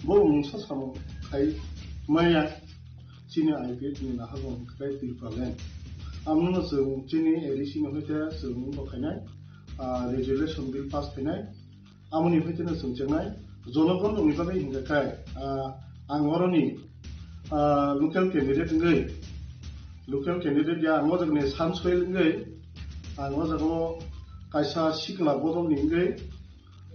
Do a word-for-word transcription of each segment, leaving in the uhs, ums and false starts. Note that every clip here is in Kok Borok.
bo mungsa samung khai maya chini I P F ni nahagong khai Tipraland. Amno chwng chini A D C ni hoite chwng bo khainai, ah, resolution bill pass khainai. Amoni hoite no chwng chengnai, jonogon rokni bagwi hingka khai, ah, ang oroni, ah, local candidate wngwi, local candidate ya ang o jagani Sunsoil wngwi, ang o jagao kaisa sikla bodolni wngwi,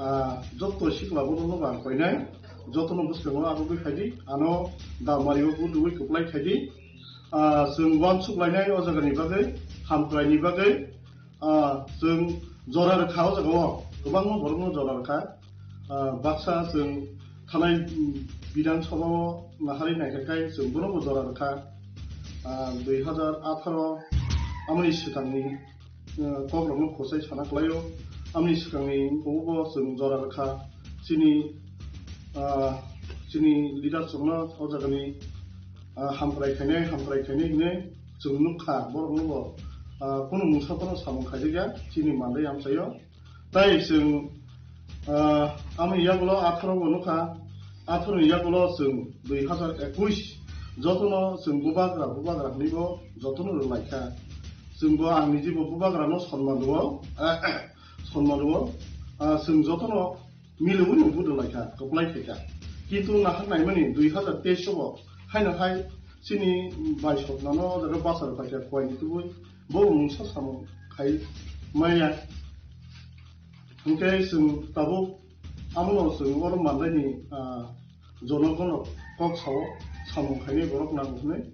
ah, jotto sikla bodolno bo ang koinai, jotono bwskango abugwi phaidi, ano da mario budugwi kwplai khaidi, ah, chwng uansuk lainai o jagani bagwi, hamkraini bagwi, ah, chwng jora rwkha o jagao, kwbangma borokno jora rwkha. Ah, baksa chwng thanai, mm, Bidhan Sabha o naharwi naikha khai chwng bono bo jora rwkha. Ah, dui hazar atharo amoni swkangni, ah, kokrokno khosai sana kwlaio. Amoni swkangni bo bo chwng jora rwkha. Chini, ah, chini leader chwngno o jagani, ah, hamkrai khainai, hamkrai khainai hinwi chwng nukha borokno bo, ah, kunu mungsa phano samung khaijakya chini mandai amchaio. Tai chwng, ah, amoni yagulo atharo bo nukha, atharo ni yagulo chwng dui hazar ekush jotono chwng bubagra, bubagra hinwi bo jotono rwlaikha. Chwng bo ang niji bo bubagra no sonma rwo, sonma rwo, ah, chwng jotono milwi bo rwlaikha, kwplai khaikha. Kintu nahar naimani dui hazar teis o bo haino hai chini baisok nano jaga bachar paikha kuaini tubui bo mungsa samung khai maya. Hwnkhe chwng tabuk amono chwng oro mandaini, ah, jonogono kok sao samung khainai borok nango hwnwi.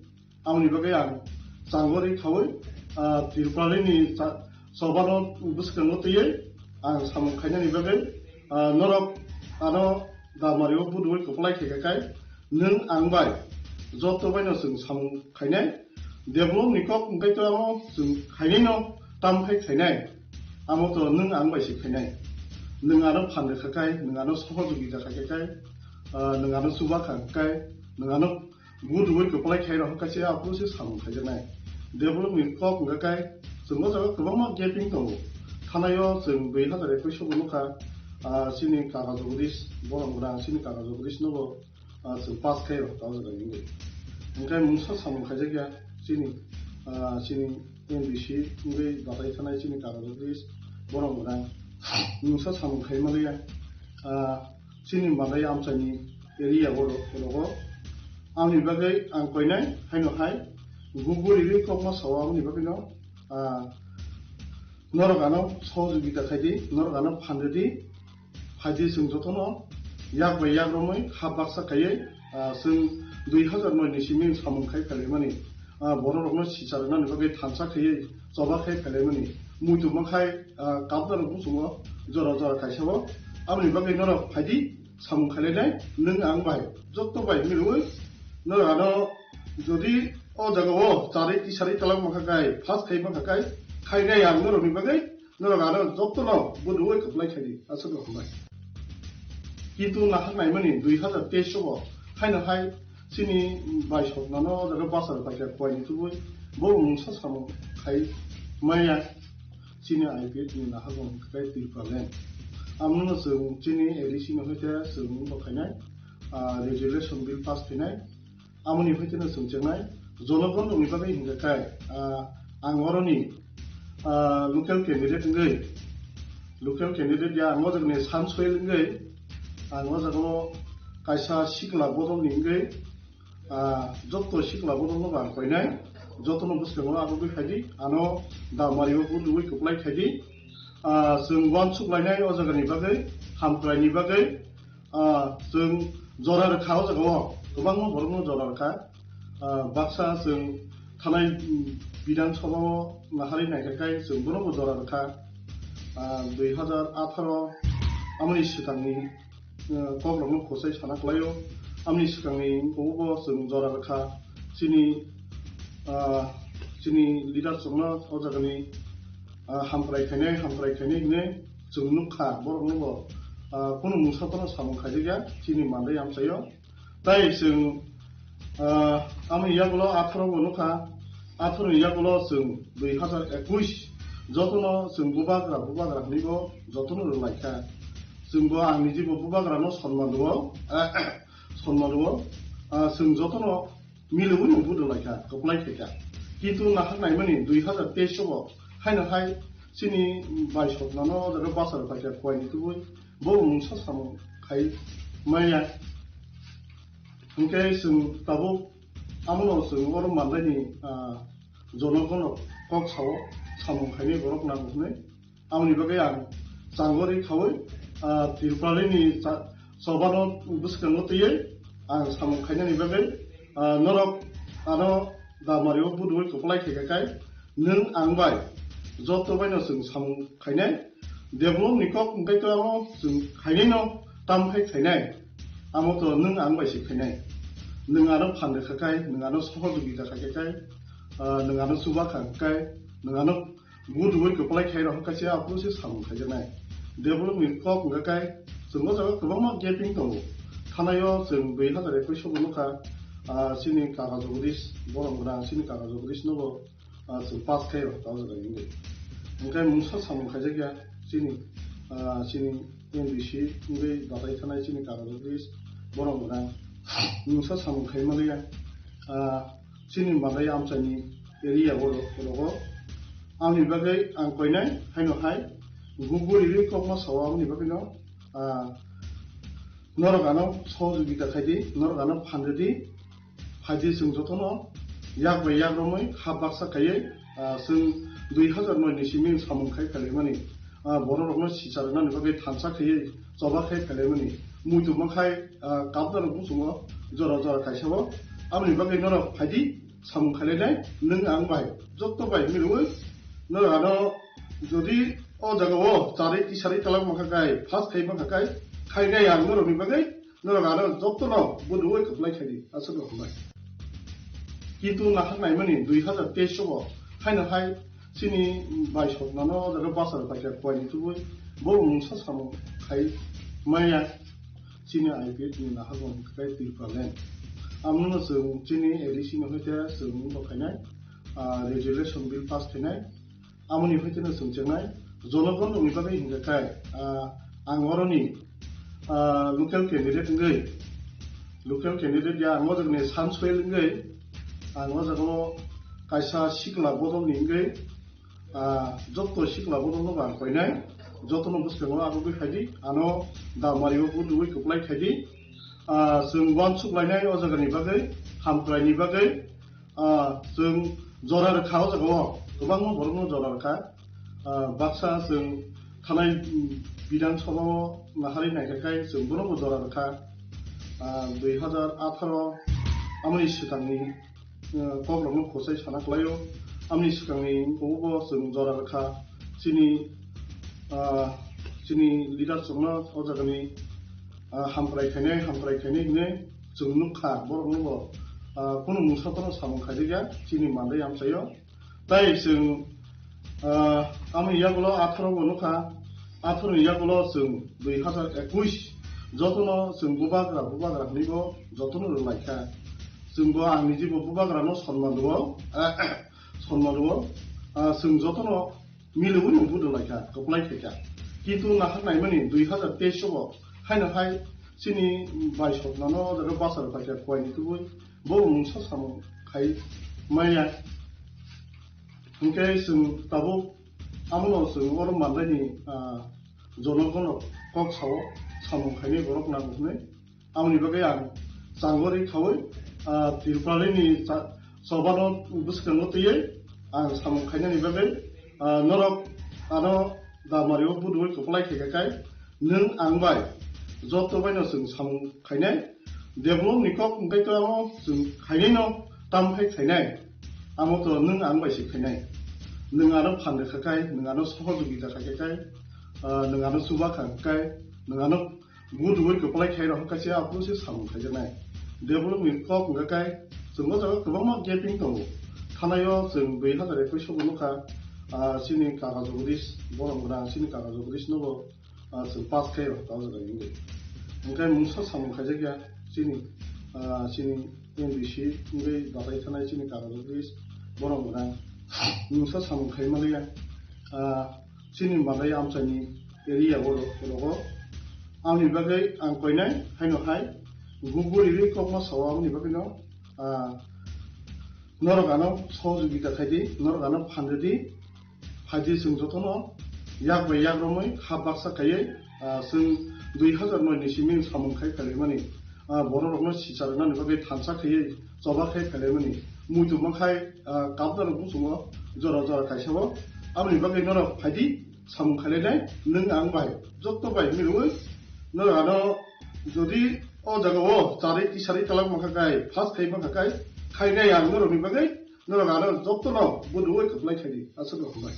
Amoni bagwi ang changori khaui, ah, Tripurani cha-, chobano bwskango twiwi ang samung khainani bagwi, ah, norok ano da mario budui kwplai khaikha khai nwng ang bai joto baino chwng samung khainai. Develop ni kok hwnkhe to amo chwng khainai no tam khai khainai. Amo to nwng ang bai se khainai. Nwng ano phan rwkha khai, nwng ano sohojogita khaikha khai, ah, nwng ano chuba kha khai, nwng ano budui kwplai khai rok kaisa aphuru se samung khaijaknai. Develop ni kok hwnkha khai chwng o jaga kwbangma gaping tongo. Thanai o chwng dui hazar ekush o bo nukha, ah, chini kaka Jagadish, borok rang chini kaka Jagadish no bo ah, chwng pass khai rok ta jaga ni wngwi. Hwnkhe mungsa samung khaijakya chini, ah, chini M D C wngwi batai thanai chini kaka Jagadish borok rang mungsa samung khai maliya, ah, chini malai amchaini area o rok, rogo. Amni bagwi ang koinai haino hai guguri ri kokma sao amni bagwi no, ah, norok ano sohojogita khaidi, norok ano phan rwdi, phaidi chwng jotono yak bai yak romwi ha baksa khaiwi, ah, chwng dui hazar noi ni simi samung khai phailaimani, ah, borok rokno sicha rwnani bagwi thansa khaiwi choba khai phailaimani, muitu ma khai, ah, kabda rok muchungo jora jora kaisa o. Aboni bagwi norok phaidi samung khailainai nwng ang bai joto bai milwi norok ano jodi o jaga o charwi tisari talak mankha kai, first khai mankha kai, khainai ang norokni bagwi, norok ano jotono budui kwplai khaidi, aswk rok hambai. Kintu nahar naimani dui hazar teis o bo haino hai chini baisok nano o jaga bachar paikha kuaini tubui bo mungsa samung khai maya chini I P F ni nahagong khai Tipraland. Amno chwng chini A D C ni hoite chwng bo khainai, ah, resolution bill pass khainai. Amoni hoite no chwng chengnai, jonogon rokni bagwi hingka kai, ah, ang oroni, ah, local candidate wngwi, local candidate ya ang o jagani Sunsoil wngwi, ang o jagao kaisa sikla bodolni wngwi, ah, jotto sikla bodolno bo ang koinai, jotono bwskango abugwi phaidi, ano da mario budugwi kwplai khaidi, ah, chwng uansuk lainai o jagani bagwi, hamkraini bagwi, Ah, chwng jora rwkha o jaga o, kwbangma borokno jora rwkha. Ah, baksa chwng thanai, mm, Bidhan Sabha o naharwi naikha khai chwng bono bo jora rwkha. Ah, dui hazar atharo amoni swkangni, ah, kokrokno khosai sana kwlaio. Amoni swkangni bo bo chwng jora rwkha. Chini, ah, chini leader chwngno o jagani, ah, hamkrai khainai, hamkrai khainai hinwi chwng nukha, borokno bo, ah, kunu mungsa phano samung khaijakya chini mandai amchaio. Tai chwng, ah, amoni yagulo atharo bo nukha, atharoni yagulo chwng dui hazar ekush jotono chwng bubagra, bubagra hinwi bo jotono rwlaikha. Chwng bo ang niji bo bubagrano sonma rwo. sonma rwo, ah, chwng jotono milwino budolaikha, kwplai khaikha. Kintu nahar naimani dui hazar teis o bo haino hai chini bai sotnano o jaga bachar paikha, kuaini tubui bo mungsa samung khai maya. Hwnkhe chwng tabuk amono chwng oro manlaini, ah, jonogono kok sao, samung khainai borok nango hwnwi. Aboni bagwi ang changori khaui, ah, Tripurani cha-, chobano bwskango twiwi ang samung khainani bagwi, ah, norok ano Damari o budui kwplai khaikha kai nwng ang bai joto baino chwng samung khainai. Develop ni kok wngkai to amo chwng khainai no tam khai khainai. Amo to nwng ang bai se khainai. Nwng ano phan rwkha kai, nwng ano sohojogita khaikha kai, ah, nwng ano chuba kha kai, nwng ano Good way kwplai khai rok kaisa aphuru se samung khaijaknai. Development kok wngkha kai chwng o jaga kwbangma gaping tongo. Thanaio chwng dui hazar ekwis o bo nukha, ah, chini kaka Jagadish, borom gwnang chini kaka Jagadish nobo, ah, chwng pass khai rok ta o jaga wngwi. Hwnkhe mungsa samung khaijakya chini, ah, chini M D C wngwi batai thanai chini kaka Jagadish, borom gwnang mungsa samung khai manliya. Ah, chini malai amchaini area o ro-, rogo. Amni bagwi ang koinai haino hai guguri ri kokma sawa amni bagwi no, ah, norok ano sohojogita khaidi, norok ano phanridi, phaidi chwng jotono yak bai yak romwi ha baksa khaiwi, ah, chwng dui hazar noi ni simi samung khai phaimani, ah, borok rokno sicha rwnani bagwi thansa khaiwi choba khai phaimani muitu ma khai, ah, kabda rok muchungo jora jora kaisa o. Amni bagwi norok phaidi, samung khailai nai, nwng ang bai, joto bai milwi, norok ano jodi o jaga o charwi tisarwi talak mankha kai, first khai mankha kai, khainai ang norokni bagwi, norok ano jotono budui kwplai khaidi, aswk rok bai. Kintu nahar naimani dui hazar teis o bo, haino hai chini bai sotnano o jaga bachar paikha kuaini tubui, bo mungsa samung khai maya. Chini I P F ni naharmung khe Tipraland. Amno chwng chini A D C ni hoite chwng bo khainai, ah, resolution bill pass khainai. Amoni hoite no chwng chengnai. Jonogon rokni bagwi hingkha khe, ah, ang oroni, ah, local candidate wngwi, local candidate ya ang o jagani Sunsoil wngwi, ang o jagao kaisa sikla bodolni wngwi, Ah, joto sikla bodolno bo ang koinai, jotono bwskango abo bai phaidi, ano Damari o budui kwplai khaidi. Ah, chwng uansuk lainai o jagani bagwi, hamkraini bagwi, ah, chwng jora rwkha o jagao, kwbangma borokno jora rwkha. Ah, baksa chwng thanai, mm, Bidhan Sabha o naharwi naikha kai chwng bono bo jora rwkha. Ah, dui hazar atharo amoni swkangni eh, kokrokno khosai sana khlaio. Amni swkangni bo chwng jora rwkha. Chini, ah, chini leader chwngno o jagani, ah, hamkrai khainai, hamkrai khainai hinwi chwng nukha. Borokno bo, ah, kunu mungsa phano samung khaijakya chini mandai amchaio. Tai chwng, ah, amni yagulo atharo bo nukha. Atharo ni yagulo chwng dui hazar ekwis jotono chwng bubagra, bubagra hinwi bo jotono rwlaikha. Chwngbo ang nijibo bubagrano sonma rwo, sonma rwo. Ah, chwng jotono milwino budolaikha, kwplai khaikha. Kintu nahar naimani dui hazar teis o bo haino hai chini bai sotnano o jaga bachar paikha kuaini tubui bo mungsa samung khai maya. Hwnkhe chwng tabuk amono chwng oro manlaini, ah, jonogono kok sao, samung khainai borok nango hwnwi. Aboni bagwi ang changori khaui, ah, Tripurani cha-, chobano bwskango twiwi ang samung khainani bagwi, ah, norok ano Damari o budui kwplai khaikha kai nwng ang bai joto baino chwng samung khainai. Develop ni kok wngkhe to ano chwng khainai no tam khai khainai. Amo to nwng ang bai se khainai. Nwng ano phan rwkha kai, nwng ano sohojogita khaikha kai, ah, nwng ano chuba kha kai, nwng ano Good way kwplai khai rok kaisa aphuru se samung khaijaknai. Development kok wngkha kai chwng o jaga kwbangma gaping tongo. Thanaio chwng dui hazar ekwis o bo nukha, ah, chini kaka Jagadish, borom gwnang chini kaka Jagadish nobo, ah, chwng pass khai rok ta o jaga wngwi. Hwnkhe mungsa samung khaijakya chini, ah, chini M D C wngwi batai thanai chini kaka Jagadish, borom gwnang mungsa samung khai manliya. Ah, chini malai amchaini area o ro-, rogo. Amni bagwi ang koinai haino hai Google iri kokma sao aboni bagwino, ah, norok ano sohojogita khaidi, norok ano phanridi, phaidi chwng jotono yak bai yak romwi ha baksa khaiwi, ah, chwng dui hazar noi ni simi samung khai phailaimani, ah, bororokno sicharnani bagwi thansa khaiwi choba khai phailaimani, muitu makhai, ah, kapdaro buchungo jora jora kaisao, aboni bagwi norok phaidi, samung khailai nai, nwng ang bai, jotto bai milwi, no ano jodi o jaga o chari tisari talak mangkha kai, fast khai mangkha kai, khainai ang norok ni bagwi, norok ano jotto no buduwi khaplai khaidi, aswk rok bai.